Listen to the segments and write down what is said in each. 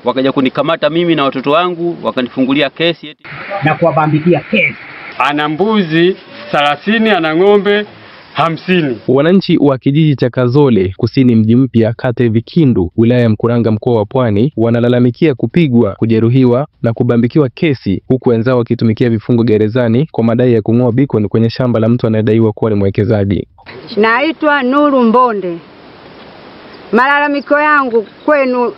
Wakaja kunikamata mimi na watoto wangu, wakanifungulia kesi na kuwabambikia kesi. Ana mbuzi 30, ana ng'ombe 50. Wananchi wa kijiji cha Kazole kusini mji mpya kata ya Vikindu wilaya ya Mkuranga mkoa wa Pwani wanalalamikia kupigwa, kujeruhiwa na kubambikiwa kesi huku wenzao wakitumikia vifungo gerezani kwa madai ya kung'oa beacon kwenye shamba la mtu anayedaiwa kuwa ni mwekezaji. Naitwa Nuru Mbonde. Malalamiko yangu kwenu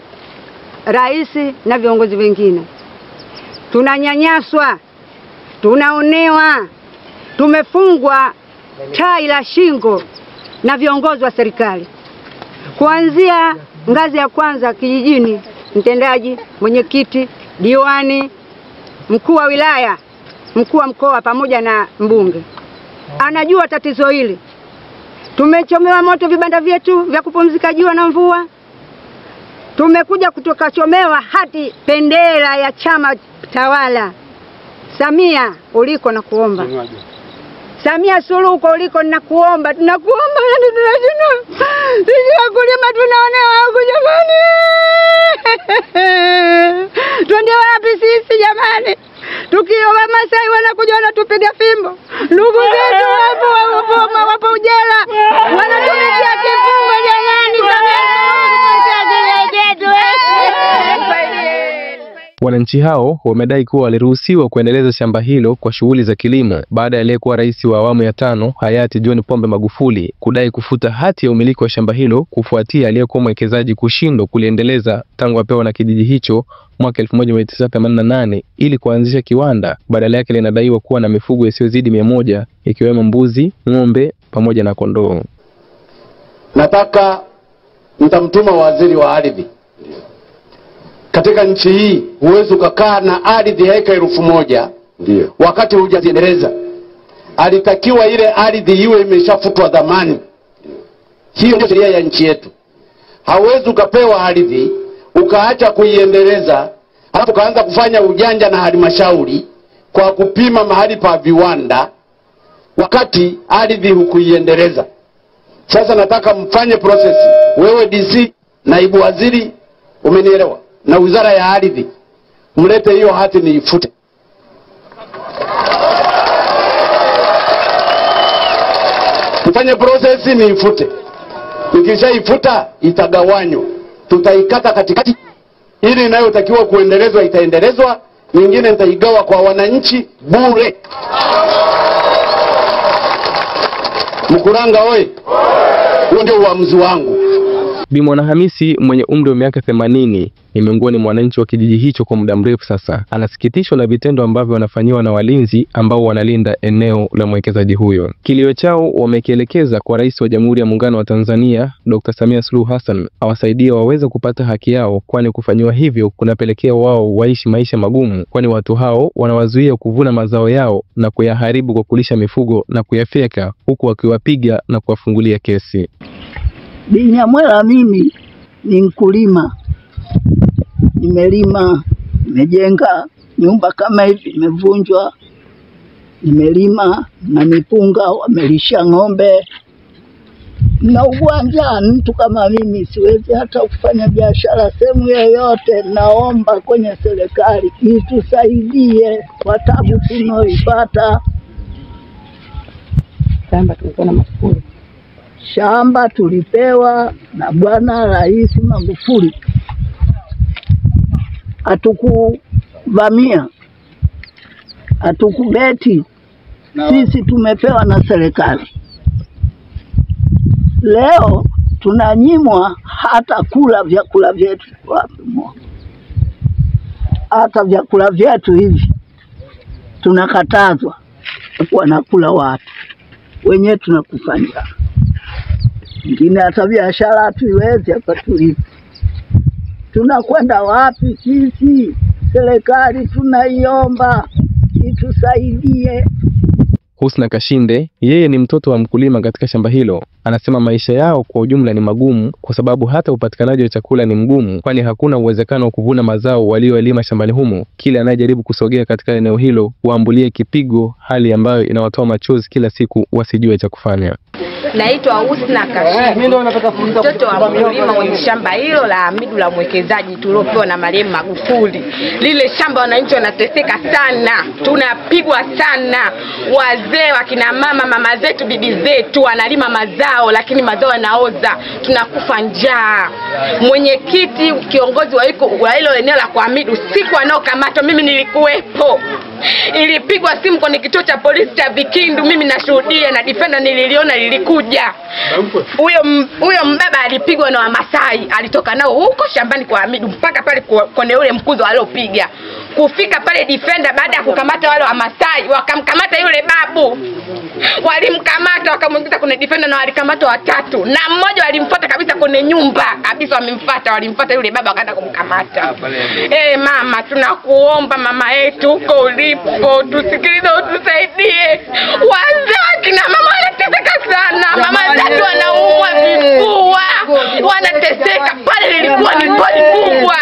rais na viongozi wengine, tunanyanyaswa, tunaonewa, tumefungwa tai la shingo na viongozi wa serikali, kuanzia ngazi ya kwanza kijijini, mtendaji, mwenyekiti, diwani, mkuu wa wilaya, mkuu wa mkoa pamoja na mbunge. Anajua tatizo hili. Tumechomewa moto vibanda vyetu vya kupumzika jua na mvua. Tumekuja kutokachomewa hati bendera ya chama tawala. Samia uliko na kuomba. Samia Suluhu uliko na kuomba, tunakuomba, yani tunashindwa. Sisi wakulima tunaonewa huku jamani. Twende wapi sisi jamani? Tukiwa Masai wanakuja wanatupiga fimbo. Ndugu zetu wapo ujela. Wanatumikia kifungo jamani. Samia Suluhu yetu. Wananchi hao wamedai kuwa waliruhusiwa kuendeleza shamba hilo kwa shughuli za kilimo baada ya aliyekuwa rais wa awamu ya 5 hayati John Pombe Magufuli kudai kufuta hati ya umiliki wa shamba hilo kufuatia aliyekuwa mwekezaji kushindwa kuliendeleza tangu apewa na kijiji hicho mwaka 1988 ili kuanzisha kiwanda. Badala yake linadaiwa kuwa na mifugo isiyozidi 100 ikiwemo mbuzi, ng'ombe pamoja na kondoo. Nataka nitamtuma waziri wa ardhi. Katika nchi hii huwezi ukakaa na ardhi heka 1000 ndio wakati hujaziendeleza. Alitakiwa ile ardhi iwe imeshafutwa dhamani. Hiyo ndio sheria ya nchi yetu. Hauwezi ukapewa ardhi ukaacha kuiendeleza halafu ukaanza kufanya ujanja na halmashauri kwa kupima mahali pa viwanda wakati ardhi hukuiendeleza. Sasa nataka mfanye process. Wewe DC, naibu waziri, umenielewa, na wizara ya ardhi, mlete hiyo hati niifute. Mfanye process niifute. Nikishaifuta itagawanywa, tutaikata katikati. Ili inayotakiwa kuendelezwa itaendelezwa, nyingine nitaigawa kwa wananchi bure. Mkuranga oye! Huo ndio uamuzi wangu. Bi Mwanahamisi mwenye umri wa miaka 80 ni miongoni mwa wananchi wa kijiji hicho kwa muda mrefu sasa. Anasikitishwa na vitendo ambavyo wanafanyiwa na walinzi ambao wanalinda eneo la mwekezaji huyo. Kilio chao wamekielekeza kwa Rais wa Jamhuri ya Muungano wa Tanzania Dr. Samia Suluhu Hassan awasaidie waweze kupata haki yao, kwani kufanyiwa hivyo kunapelekea wao waishi maisha magumu, kwani watu hao wanawazuia kuvuna mazao yao na kuyaharibu kwa kulisha mifugo na kuyafyeka, huku wakiwapiga na kuwafungulia kesi. Binyamwela, mimi ni mkulima. Nimelima, nimejenga nyumba kama hivi imevunjwa. Nimelima na mipunga, wamelisha ng'ombe. Na uwanja, mtu kama mimi siwezi hata kufanya biashara sehemu yoyote. Naomba kwenye serikali itusaidie kwa tabu tunaoipata. Shamba tulikuwa na Magufuli. Shamba tulipewa na Bwana Rais Magufuli. Hatukuvamia, hatukubeti, sisi tumepewa na serikali. Leo tunanyimwa hata kula vyakula vyetu. Hata vyakula vyetu hivi tunakatazwa, wanakula watu wenyewe, tunakufanya ngine. Hata biashara hatuiwezi hapa tulipo. Tunakwenda wapi sisi? Serikali tunaiomba itusaidie. Husna Kashinde, yeye ni mtoto wa mkulima katika shamba hilo. Anasema maisha yao kwa ujumla ni magumu kwa sababu hata upatikanaji wa chakula ni mgumu, kwani hakuna uwezekano wa kuvuna mazao waliolima shambani humo. Kila anayejaribu kusogea katika eneo hilo waambulie kipigo, hali ambayo inawatoa machozi kila siku wasijue cha kufanya. Naitwa Husna Kashimu, mtoto wa mkulima mwenye shamba hilo la Hamidu la mwekezaji tuliopewa na marehemu Magufuli. Lile shamba wananchi wanateseka sana, tunapigwa sana. Wazee, wakina mama, mama zetu, bibi zetu wanalima mazao lakini mazao yanaoza, tunakufa njaa. Mwenyekiti, kiongozi wa hilo eneo la kwa Hamidu, siku anaokamatwa mimi nilikuwepo. Ilipigwa simu kwenye kituo cha polisi cha Vikindu, mimi nashuhudia na defender nililiona lilikuja. Huyo mbaba alipigwa na Wamasai, alitoka nao huko shambani kwa Hamidu mpaka pale kwenye ule mkuzo aliopiga. Kufika pale defender, baada ya kukamata wale Wamasai, wakamkamata yule babu. Walimkamata wakamuingiza kwenye defender na walikamata watatu. Na mmoja walimfuata kabisa kwenye nyumba, kabisa wamemfuata, walimfuata yule baba wakaenda kumkamata. Mama, tunakuomba mama yetu huko ulipo, tusikilize, utusaidie. Wazee na mama wanateseka sana, mama zetu wanaumwa vifua, wanateseka. Pale lilikuwa ni pori kubwa,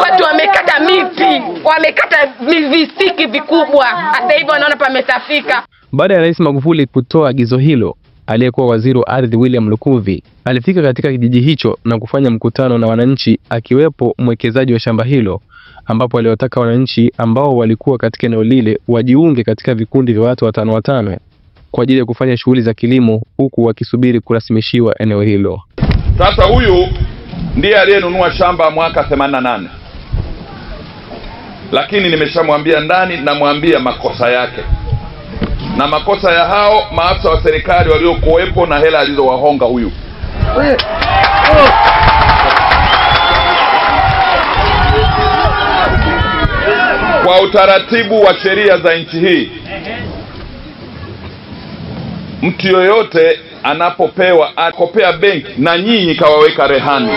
watu wamekata miti, wamekata visiki vikubwa, hata hivyo wanaona pamesafika. Baada ya Rais Magufuli kutoa agizo hilo, aliyekuwa waziri wa ardhi William Lukuvi alifika katika kijiji hicho na kufanya mkutano na wananchi, akiwepo mwekezaji wa shamba hilo, ambapo aliwataka wananchi ambao walikuwa katika eneo lile wajiunge katika vikundi vya watu watano watano kwa ajili ya kufanya shughuli za kilimo huku wakisubiri kurasimishiwa eneo hilo. Sasa huyu ndiye aliyenunua shamba mwaka 88. Lakini nimeshamwambia ndani, namwambia makosa yake na makosa ya hao maafisa wa serikali waliokuwepo na hela alizowahonga huyu. Kwa utaratibu wa sheria za nchi hii, mtu yoyote anapopewa akopea benki na nyinyi kawaweka rehani.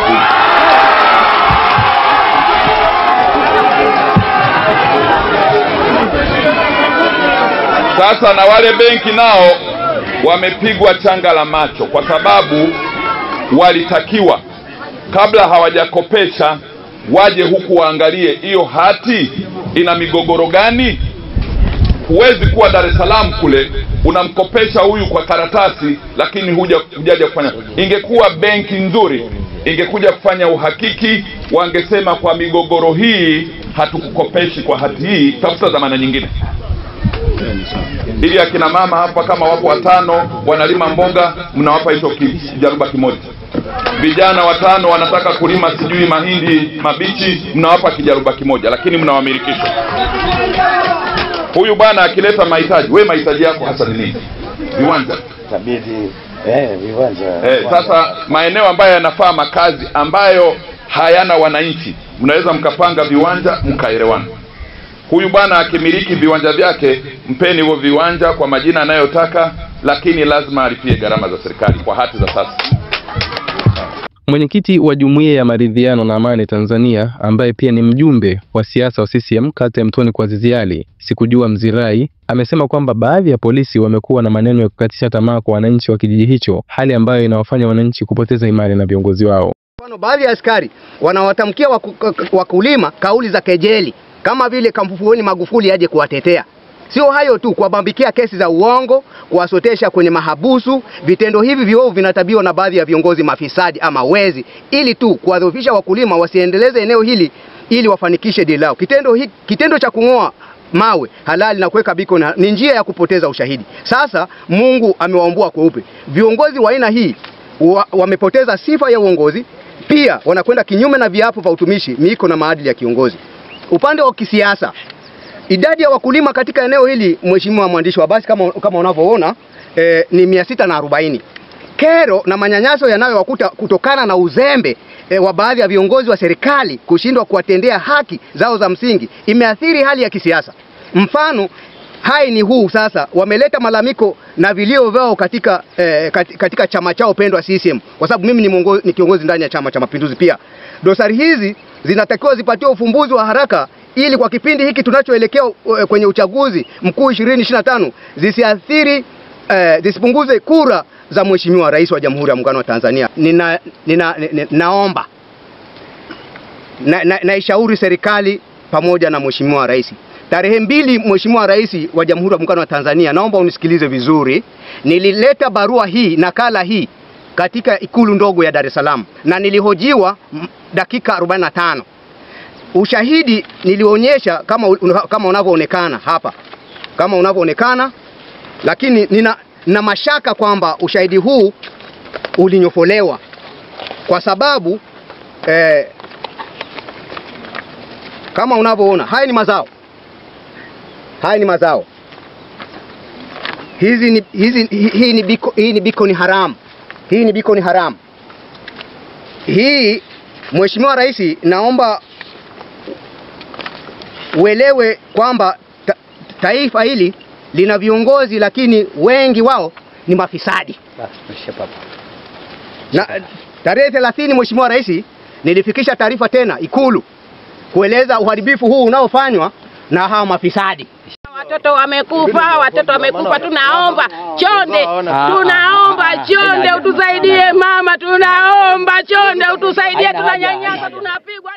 Sasa na wale benki nao wamepigwa changa la macho, kwa sababu walitakiwa kabla hawajakopesha waje huku waangalie hiyo hati ina migogoro gani. Huwezi kuwa Dar es Salaam kule unamkopesha huyu kwa karatasi lakini hujaja kufanya. Ingekuwa benki nzuri ingekuja kufanya uhakiki, wangesema kwa migogoro hii hatukukopeshi kwa hati hii, tafuta dhamana nyingine. Ili akina mama hapa kama wapo watano wanalima mboga, mnawapa hicho kijaruba kimoja. Vijana watano wanataka kulima sijui mahindi mabichi, mnawapa kijaruba kimoja, lakini mnawamilikisha. Huyu bwana akileta mahitaji, we mahitaji yako hasa ni nini? Viwanja. Tabidi viwanja. Sasa maeneo ambayo yanafaa makazi ambayo hayana wananchi, mnaweza mkapanga viwanja mkaelewana. Huyu bwana akimiliki viwanja vyake, mpeni hivyo viwanja kwa majina anayotaka, lakini lazima alipie gharama za serikali kwa hati za sasa. Mwenyekiti wa Jumuiya ya Maridhiano na Amani Tanzania, ambaye pia ni mjumbe wa siasa wa CCM kata ya Mtoni kwa Azizi Ali, Sikujua Mzirai, amesema kwamba baadhi ya polisi wamekuwa na maneno ya kukatisha tamaa kwa wananchi wa kijiji hicho, hali ambayo inawafanya wananchi kupoteza imani na viongozi wao. Mfano, baadhi ya askari wanawatamkia wakulima kauli za kejeli kama vile kamfufueni Magufuli aje kuwatetea. Sio hayo tu, kuwabambikia kesi za uongo, kuwasotesha kwenye mahabusu. Vitendo hivi viovu vinatabiwa na baadhi ya viongozi mafisadi ama wezi, ili tu kuwadhoofisha wakulima wasiendeleze eneo hili ili wafanikishe dili lao. Kitendo cha kung'oa mawe halali na kuweka biko ni njia ya kupoteza ushahidi. Sasa Mungu amewaombua kweupe. Viongozi wa aina hii wamepoteza sifa ya uongozi, pia wanakwenda kinyume na viapo vya utumishi, miiko na maadili ya kiongozi. Upande wa kisiasa, idadi ya wakulima katika eneo hili, mheshimiwa mwandishi wa habari, kama unavyoona, ni 640. Kero na manyanyaso yanayowakuta kutokana na uzembe wa baadhi ya viongozi wa serikali kushindwa kuwatendea haki zao za msingi imeathiri hali ya kisiasa. Mfano hai ni huu sasa, wameleta malalamiko na vilio vyao katika chama chao pendwa CCM, kwa sababu mimi ni kiongozi ndani ya Chama cha Mapinduzi pia. Dosari hizi zinatakiwa zipatiwe ufumbuzi wa haraka ili kwa kipindi hiki tunachoelekea kwenye uchaguzi mkuu 2025 zisiathiri, zisipunguze kura za Mheshimiwa Rais wa Jamhuri ya Muungano wa Tanzania. Naomba naishauri serikali pamoja na Mheshimiwa Rais Tarehe 2, Mheshimiwa Rais wa Jamhuri ya Muungano wa Tanzania, naomba unisikilize vizuri. Nilileta barua hii, nakala hii katika ikulu ndogo ya Dar es Salaam na nilihojiwa dakika 45. Ushahidi nilionyesha kama unavyoonekana hapa. Kama unavyoonekana, lakini nina mashaka kwamba ushahidi huu ulinyofolewa kwa sababu kama unavyoona haya ni mazao. Haya ni mazao. Hii ni bikoni haramu. Hii ni bikoni haramu. Hii, Mheshimiwa Rais, naomba uelewe kwamba taifa hili lina viongozi lakini wengi wao ni mafisadi. Na tarehe 30, Mheshimiwa Rais, nilifikisha taarifa tena Ikulu kueleza uharibifu huu unaofanywa na hawa mafisadi. Watoto wamekufa, watoto wamekufa, tunaomba chonde, tunaomba chonde utusaidie mama, tunaomba chonde utusaidie, tunanyanyaswa, tunapigwa.